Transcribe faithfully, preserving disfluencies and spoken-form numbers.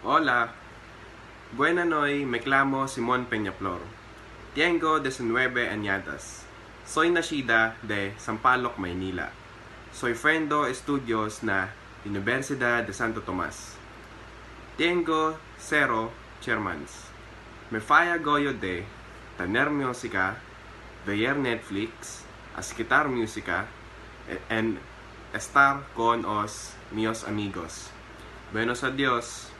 Hola! Buena noi, me clamo Simón Peñaflor. Tiengo diecinueve anyadas. Soi nashida de San Paloc, Mainila. Soi fendo estudios na Universidad de Santo Tomás. Tiengo cero chermans. Me fai a goyo de tener música, veyer Netflix, asquitar música, e-, en estar con os míos amigos. Buenos adios.